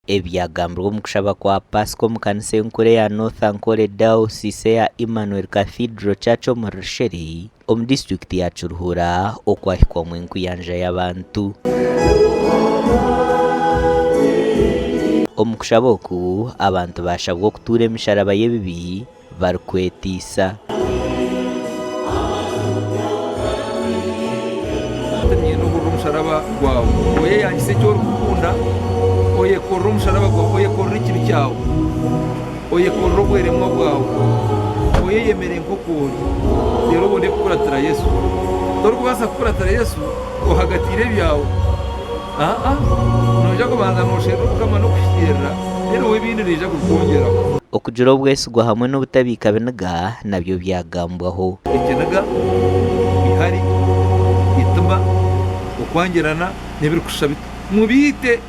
Ebi byagambirwe omu kushaba kwa Paasika omu kanisa enkuru eya North Ankole Diocese eya Emmanuel Cathedral Church omuri Rushere omu disiturikiti ya Kiruhura okwahikwamu enkuyanja y'abantu. Omu kushaba oku, abantu baashabwa okutuura emisharaba y'ebibi barikwetiisa. Niinyenda ohurire omusharaba gwawe, oyeyangise eki orikukunda, oyekorere omusharaba gwawe, oyekorere ekibi kyawe, oyekorere obweremwa bwawe, oyeyemere nk'oku ori, reero obone kukuratira Yesu. Torikubaasa kukuratira Yesu ohagatiire ebyawe. Aa, noija kubanza noosherura Obukama n'okuhikiirira, reero we ebindi naija kubikwongyeraho. Okugira obwesigwa hamwe n'obutabiika biniga nabyo byagambwaho. Ekiniga, eihari, eitima, okwangirana, n'ebirikushusha bityo. Mubiite!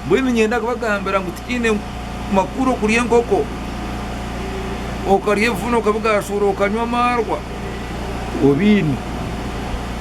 Mbwenu niinyenda kubagambira ngu tikiine makuru okurya enkoko, okarya ebifuna okabigaashuura okanywa amaarwa obiine,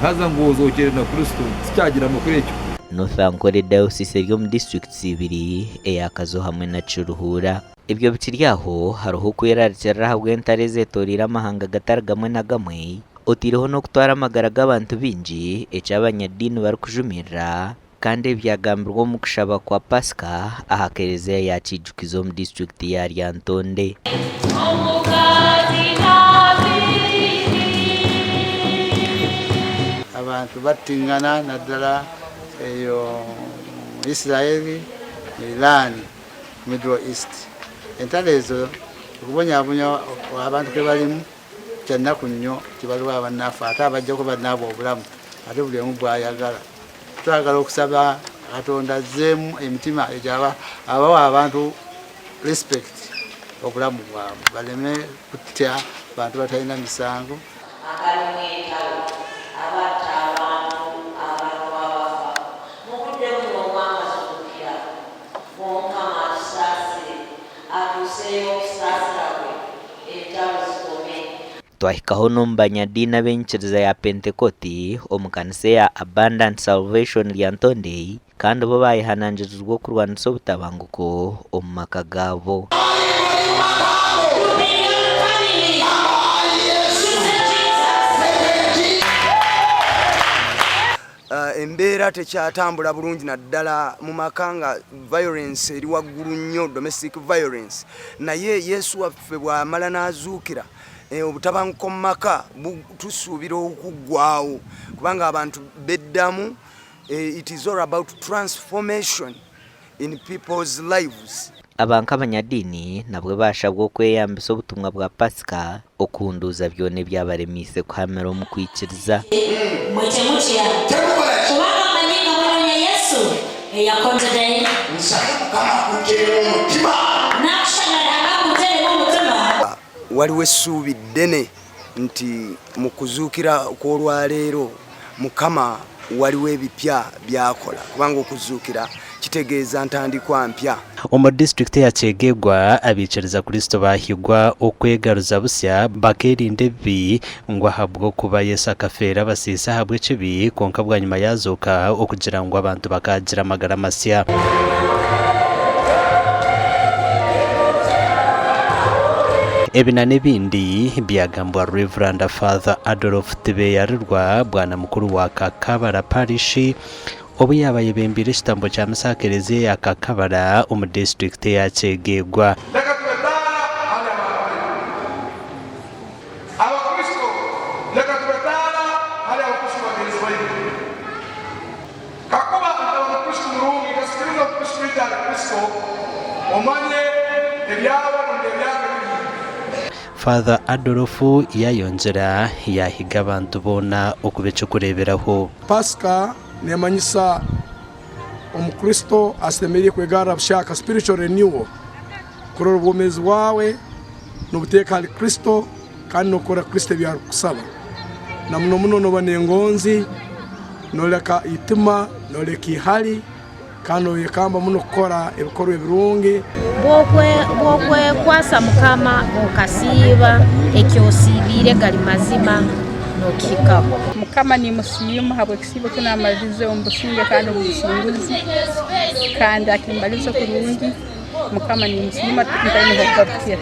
haza ngu ozookire na Kristo. Tikyagira makuru ekyo. North Ankole Diocese eri omu disiturikiti ibiri eya Kazo hamwe na Kiruhura. Ebyo bikiri aho, hariho okwerarikirira ahabw'entaro ezetoreire amahanga gatari gamwe na gamwe, oteireho n'okutwara amagara g'abantu baingi, eki abanyadiini barikujumirira. Kandi ebi byagambirwe omu kushaba kwa Pasika aha kereziya ya Kiijukizo omu disiturikiti ya Lyantonde. Abantu batingana naddala eyo mu Israel, Iran, Middle East. Entalo ezo okubonyabonya abantu kebalimu kyannaku nnyo nti waliwo abanaafa ate abajjako bannaabwe obulamu ate buli omu bwayagala. Twagala okusaba Katonda azzeemu emitima egyo abawe abantu respect obulamu bwabwe baleme kutta bantu batalina misango. Agalimu entalo, abatta abantu, abantu abafa mu budde buno obw'amazuukira. Omukama atusaasire, atuuseyo okusaasira kwe, entalo zikome. Twahikaho n'omu banyadiini ab'enyikiriza ya Pentekoti omu kanisa eya Abundant Salvation Lyantonde kandi bo baayehanangirizibwa okurwanisa obutabanguko omu maka gaabo. Embeera tekyatambula bulungi naddala mu maka nga violence eri waggulu nnyo, domestic violence, naye Yesu waffe bw'amala n'azuukira eh, obutabanguko mu maka tusuubira okuggwawo kubanga abantu beddamu. Eh, it is all about transformation in people's lives. Aba nk'abanyadiini nabwo baashabwa okweyambisa obutumwa bwa Pasika okuhunduuza byona ebyabaremiise kuhamira omu kwikiriza. Mwe temutya, kubanga mmanyi nga munoonya Yesu eyakonzegaine. Nsabe Mukama akuteeremu omutima. Nakushaba Ruhanga akuteeremu omutima. Waliwo essuubi ddene nti mu kuzuukira kw'olwaleero Mukama waliwo ebipya by'akola kubanga okuzuukira kitegeeza ntandikwa mpya. Omu disiturikiti eya Kyegegwa, abaikiriza Kristo baahigwa okwegaruza busya bakeerinda ebibi ngu ahabw'okuba Yesu akafeera abasiisi ahabw'ekibi kwonka bwanyima yaazooka okugira ngu abantu bakaagira amagara masya. Ebi na n'ebindi byagambwa Rev. Father Adolf Tibeyarirwa, Bwana Mukuru wa Kakabara Parish, obu yaaba ayebembeire ekitambo kya misa aha Kereziya ya Kakabara omu disiturikiti eya Kyegegwa. Leka tube taara hali abaana baitu. Abakristo, leka tube taara hali Abakristo bagenzi baitu. Kakuba ntaba Mukristo murungi nkasikiriza Omukristo waitu hali Kristo, omanye ebyawe rundi ebyange biri. Father Adolf yayongyera yahiga abantu boona okuba eky'okureeberaho. Pasika nemanyisa Omukristo asemeriire kwegarra buhyaka, spiritual renewal, kurora obwomeezi bwawe nobuteeka hali Kristo kandi nokora Kristo ebyarukukusaba. Na muno muno noba n'engonzi, noleka itima, noleka ihali. Kandi noyekamba muno kukora ebikorwa ebirungi. Bw'okwekwasa Mukama okasiiba, eki osiibiire gali mazima. Nookihikaho. Mukama nimusiima habw'ekisiibo eki naamarize omu businge kandi omu businguzi kandi akimbarize kurungi. Mukama nimusiima ntaine h'okugarukira.